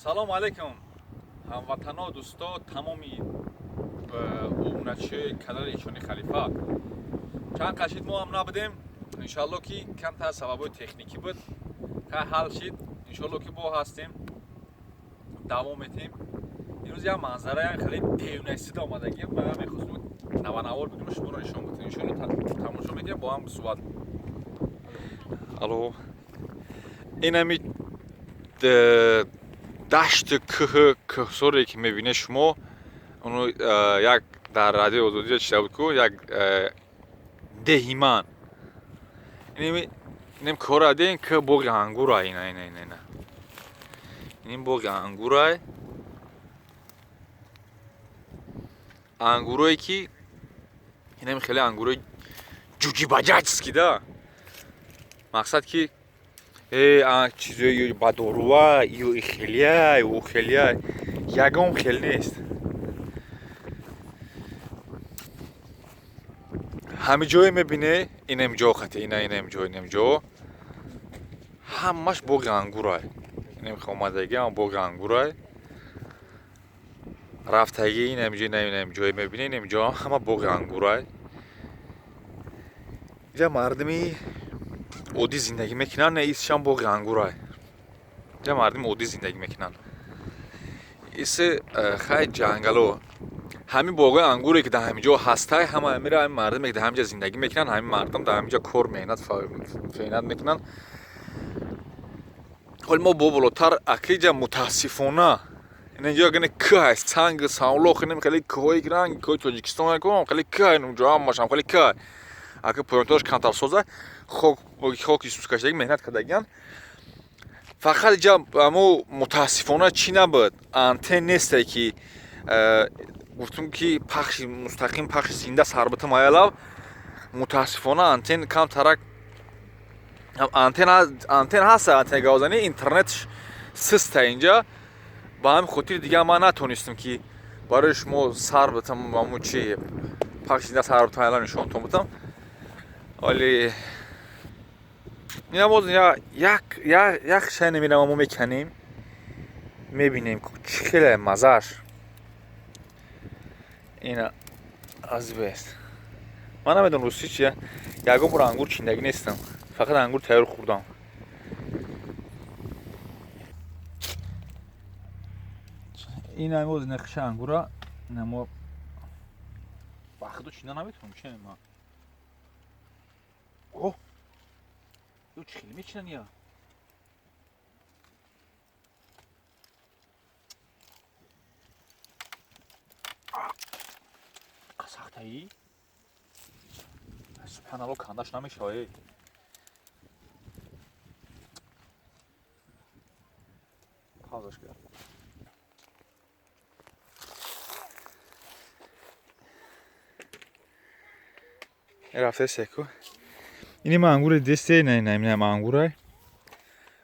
Салом алейкум, ҳамватано, дӯсто, тамоми обуначиҳои канали Ишони Халифа. Чанд қашид мо ҳам набудем, иншалло ки камтар сабабҳои техникӣ буд, ха ҳал шид. Иншалло ки бо ҳастем, давом метем. Имрӯз як манзара як хеле девнасида омадагием, ва мехостем наванавор бигирем, шуморо нишон бидем. Иншалло тамошо мекунем, бо ҳам суҳбат. Алло, инами дашти кӯҳ, кӯҳсоре ки мебинед шумо, оно як дар радиои Озодӣ чида буд ку, як деҳиман. Инем кора ден ки боғи ангура, ина ина ина ина. Инем боғи ангура. Ангурое ки инем хеле ангурои ҷуҷибаҷачский да. Мақсад ки чизои ба доруа, ё хелия, ё хелия, ягон хел нест. Ҳами ҷое мебине, инем ҷо хати, ина инем ҷо, инем ҷо. Ҳамаш боғи ангурай. Инем омадаги, ҳама боғи ангурай. Рафтаги инем ҷо, инем ҷое мебине, инем ҷо ҳама боғи ангурай. Инҷа мардуми оддӣ зиндагӣ мекунанд, не исшам боғи ангурай. Инҷа мардуми оддӣ зиндагӣ мекунанд. Иси хай ҷангало. Ҳамин боғои ангуре ки дар ҳамин ҷо ҳастай, ҳама ҳамира ҳамин мардуме ки дар ҳамин ҷо зиндагӣ мекунанд, ҳамин мардум дар ҳамин ҷо кор, меҳнат, феҳнат мекунанд. Ҳол мо бо болотар акиҷа мутаассифона инҷо ягане кӯҳ аст, санг, савлоқ, инам хеле кӯҳҳои ранг, кӯҳи Тоҷикистон якум, хеле кӯҳ инҷо ҳамашам хеле кӯҳ. Ака поёнтош камтар соза, хок, хоки сускашдаги меҳнат кардагиян. Фақат иҷа амо мутаассифона чӣ набуд, антен несте ки гуфтум ки пахши мустақим, пахши зинда сарбитам аялав. Мутаассифона антен камтарак, антен антен ҳаст, антен гавзанӣ, интернетш систа инҷа. Ба ҳамин хотир дига ман натонистам ки барои шумо сар битам, амо чи пахши зинда сар битам аялав нишонтон битам. Вале ина боз як як шай намерам, мо меканем, мебинем чӣ хеле мазааш. Ина азбест. Ман намедонам русӣ чия, ягон бор ангур чиндагӣ нестам, фақат ангур тайёр хӯрдам. Ин ами боз нақши ангура, ина мо ба худу чинда наметавонем, чи ма. О, ё чӣ хеле мечинан я? Сахтаи? Субҳаналло, кандаш намешава. Паузаш кард. Рафта секу. Ини ма ангури десте, не, не, не, ма ангурай.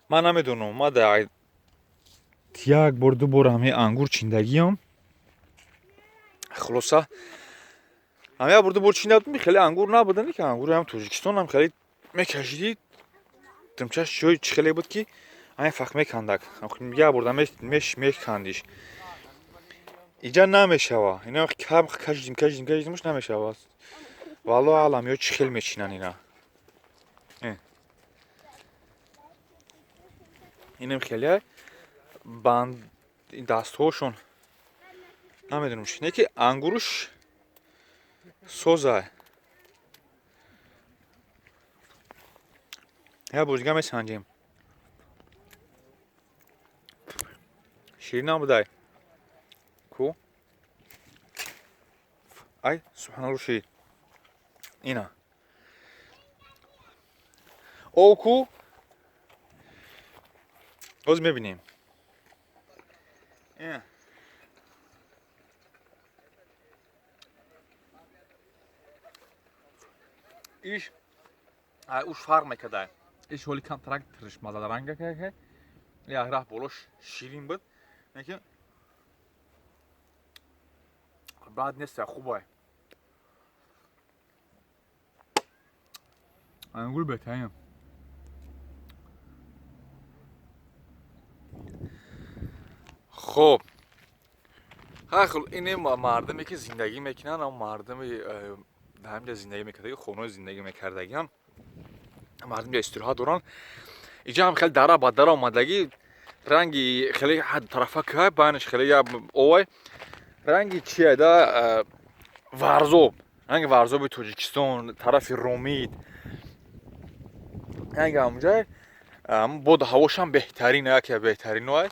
Ман намедонам, ма да як бор, ду бор ҳами ангур чиндагиам. Хулоса, ҳами як бор, ду бор чинда будем, хеле ангур набуда, ки ангури ҳам Тоҷикистон ҳам хеле мекашидӣ, димчаш ҷои чӣ хеле буд ки ҳамин фақ мекандак. Як борда мекандиш. Иҷа намешава. Ина кам кашидим, кашидим, кашидимш намешава. Валлоҳу аълам, ё чӣ хел мечинанд ина. Инам хеле банд дастҳошон намедонам чӣ, не ки ангуруш соза. Як бор дига месанҷем. Ширин набудай. Ку? Ай, субҳаналло, ширин. Ина. Об ку? Боз мебинем. Иш уш фарқ мекарда. Иш ҳоли камтарак тиришмазаранга ка. Як раҳ болош ширин буд. Лекин бад нест, хубай. Ангур беҳтарин. Хоб, хел ине мардаме ки зиндагӣ мекунанд, ам мардами дар ҳаминҷа зиндагӣ мекардаги, хонаҳои зиндагӣ мекардагиам, мардум ҷа истироҳат доранд. Иҷа ҳам хеле дара ба дара омадагӣ, ранги хеле тарафа кай байнаш хеле я овай ранги чия да, Варзоб, ранги Варзоби Тоҷикистон, тарафи Ромид, ранги ҳамунҷа. Бод ҳавошам беҳтарин, яке беҳтариноай.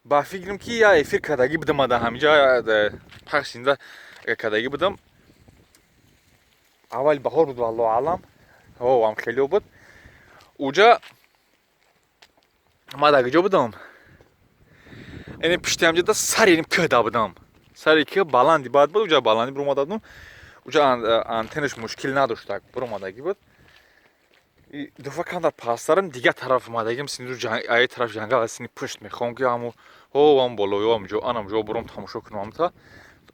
Ба фикрам, ки я эфир кардагӣ будам, ада ҳаминҷа пахш зинда кардагӣ будам. Аввали баҳор буд, валлоҳу аълам, ам хелио буд. Уҷа ма дар куҷо будам? Ини пишти ҳамҷада сари ин кӯҳда будам, сари кӯҳ баланди баъд буд, уҷа баланди биромада будам. Уҷа антенаш мушкил надоштак, биромадагӣ буд. Дуфа камтар пасттарам, дигар тараф омадагим, синду ай тараф ҷангал, сини пушт мехоҳам, ки ҳаму ҳо ам болоё амҷо анамҷо буром, тамошо кунам. Амта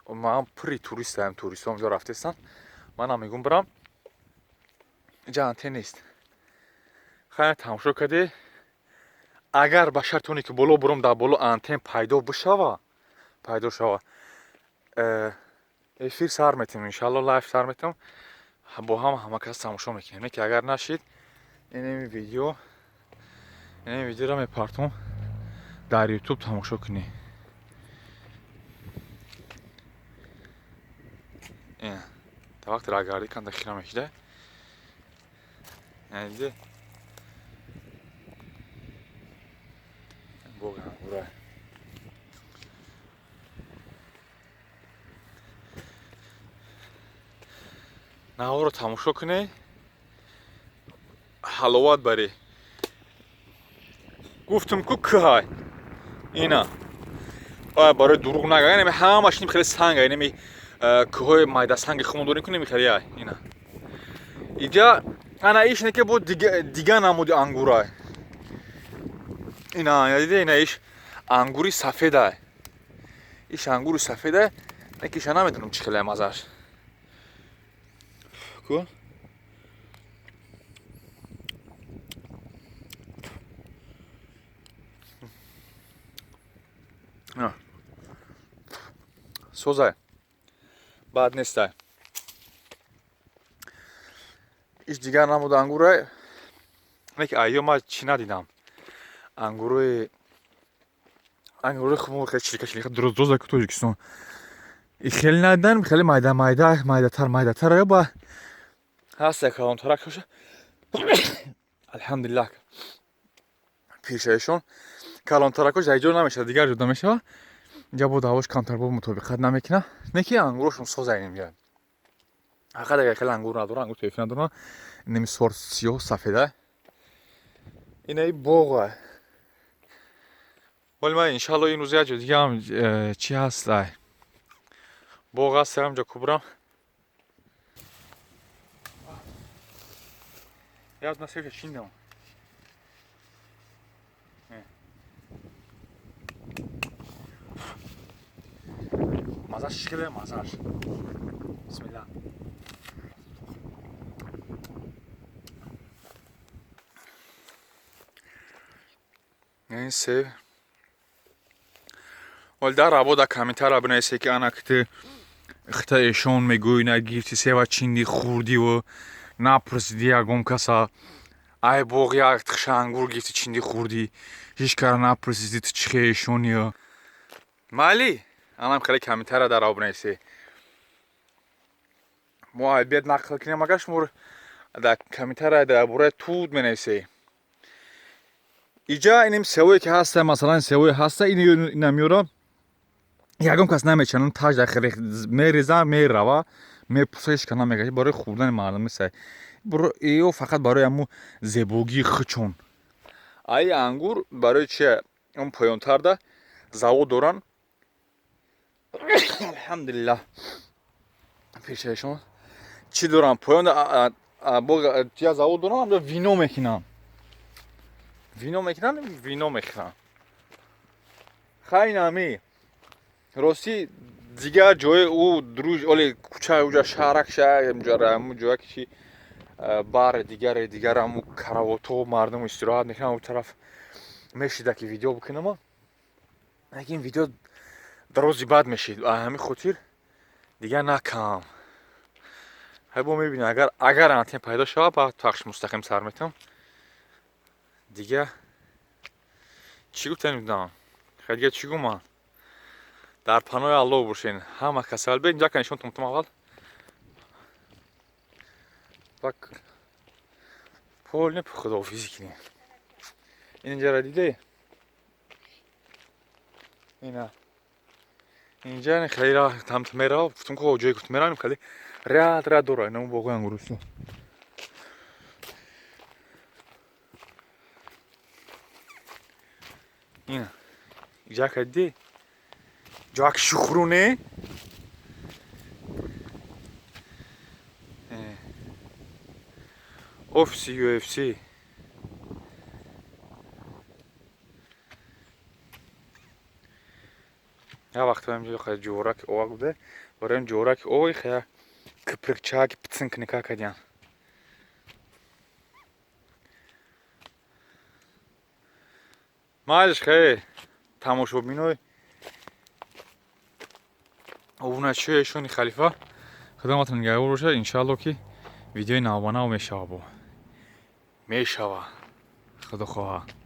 ман пури туристаям, туристҳо амҷо рафтестанд, манам мегум бирам. Инҷа антен нест. Хайр, тамошо кардӣ. Агар ба шарти оне ки боло буром, дар боло антен пайдо бишава, пайдо шава, эфир сар метем, иншалло, лайв сар метем, бо ҳам ҳама кас тамошо мекунем. Не ки агар нашид, инеми видеоро мепартом, дар Ютуб тамошо кунӣ. Та вақте рагардӣ канда хира мешида, диди, боғи ангура. Наворо тамошо кунӣ, ҳаловат барӣ. Гуфтум ку, кӯҳай ина. Ай, барои дурӯғ нага, инами ҳамаш ним хеле санга, инами кӯҳои майдасанги хумон дорем ку, ними хеле ай ина. Иҷа ана иш не ки бо дига намуди ангурай. Ина диде, ина иш ангури сафедай, иш ангури сафедай, не ки иша намедонам чӣ хеле мазааш ку. Созай, бад нестай. Иш дигар намуд ангурай, не ки айё ма чӣ надидам. Ангурои хуб, хеле чилика чилика, дуруст дурӯза ку Тоҷикистон и хеле надидам, хеле майда майда, майдатар майдатар ба ҳаст, калонтарак шоша. Алҳамдулиллаҳ, пиршаишон калонтаракош дар ҷо намешавад, дигар ҷо намешавад. Инҷа бо ҳавош камтар бо мутобиқат намекунад, не ки ангурошон соза. Инҷа ҳақиқат агар хеле ангур надоранд, ангур тоифӣ надоранд, инами сорт сиёҳ сафеда. Инаи боға. Вале ман иншалло ин рӯз як ҷо дига ҳам чӣ ҳаст, ай боғ ҳаст, ҳамҷо кубрам. Як насеша чиндам. Мазаш хеле, мазаш. Бисмилла. Ин себ. Вале дар або дар комментария бинависе, ки ана ки хита эшон мегӯй, на гирифти себа, чинди, хурдиву напурсиди ягон каса. Ай боғ як тихша ангур гирифти, чинди, хурдӣ, ҳеҷ кара напурсиди, ту чӣ хе эшониё. Майли, анам хеле комментария дар або бинависе. Мо айбият нақл кунем, агар шумо дар комментария дар бораи тут менависе. Иҷа инем севое ки ҳаста, масалан, севое ҳаста, ина меёра, ягон кас намечанад, таҷ дар хеле мереза, мерава, мепуса, ҳеҷ кас намегашт, барои хӯрдани мардум нест. Ё фақат барои ҳамун зебогии хучон. Ай ангур барои чи? Он поёнтарда завод доранд. Алҳамдулиллаҳ, пешаишон чӣ доранд поён, я завод доранд, вино мекунанд, вино мекунанд, вино мехӯранд. Хай, нами ростӣ, дигар ҷои ӯ друж оле кӯча, уҷа шаҳрак ҳамун ҷоя ки чи бар дигаре дигар, ҳамун каравотҳо, мардум истироҳат мекунанд, он тараф. Мешида ки видео бикунама, лекин видео дарози бад мешид, ҳамин хотир дигар накам. Ҳай, бо мебинем, агар антен пайдо шавад, баъд пахш мустақим сар метам. Дига чӣ гуфтанӣ будам? Хай, дига чӣ гуман? Дар паноҳи Аллоҳ бошен, ҳама касал бе. Инҷа нишон тумтум аввал бак полный худоҳофизӣ кунем. Инҷара диде, ина инҷа хеле тамт мерав, гуфтум ко ҷое гуфт меравем, хеле ряд ряд дора инам боғои ангурусу. Ина иҷа кадиде, ҷоак шухруне. Офиси UFC. Як вақт инҷо ҷӯраки овак буде, барои ҷӯраки ой хая киприкчаки питсинкника кардиян. Майлиш, хе, тамошобинои обуначиҳои эшони халифа, худоматон нигаҳбон бошад. Иншаалло, ки видеои навбанав мешава, бо мешава, худо хоҳад.